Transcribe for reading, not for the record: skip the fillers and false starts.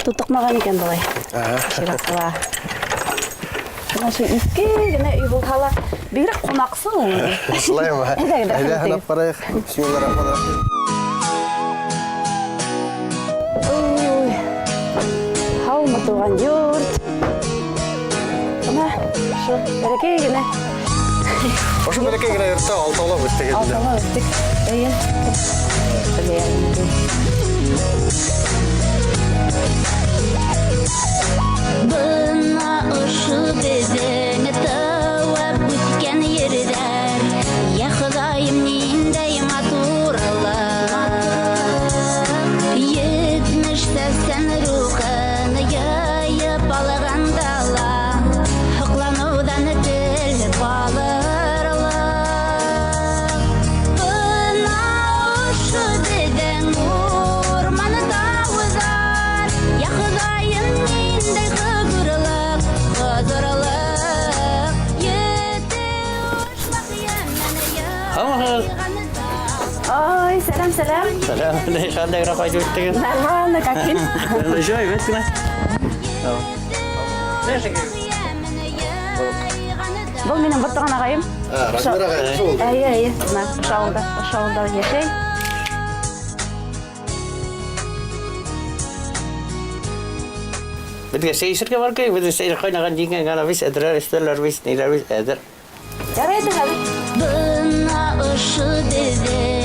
Тутыҡмаған икән былай. Ишек асыла. Бына шул иҫке генә өй булһа ла, бигерәк ҡунаҡсыл ул. Шулаймы? Әйҙәгеҙ, рәхим Әйҙә итегеҙ. һынап ҡарайыҡ. Бисмиллахиррахманиррахим. Ой, һаумы, тыуған йорт. Бына шул бәләкәй генә. Ошо бәләкәй генә йортта алтаулап үҫтек инде. Алтаулап үҫтек. Эйе. Бына ошо беҙҙең тыуып үҫкән ерҙәр, Йә Хоҙайым, ниндәй матурлыҡ. 70-80 рухын йыйып алғанда ла, Һоҡланыуҙан тел ҡалырлыҡ. Бына ошо беҙҙең урман тауҙар, Йә Хоҙайым, ниндәй хозурлыҡ, хозурлыҡ. Ете ослаҡ йәмен Һаумыһығыҙ. Ой, сәләм, сәләм. Сәләм. Ҡандай ҡайтып үттегеҙ? Нормально, как һин? Еще әйбәт кенә. Был минең бер туған ағайым. Радмир ағай, шул. Эйе, эйе. Бына ошо ауылда, ошо ауылда йәшәй. Беҙгә сәй эсергә бар кәрәк. Беҙ сәй ҡайнаған еңгән генә бит, әҙер өҫтәләр бит, ниләр бит, әҙер. Ярай, әйҙә хәҙер. Бына ошо беҙҙең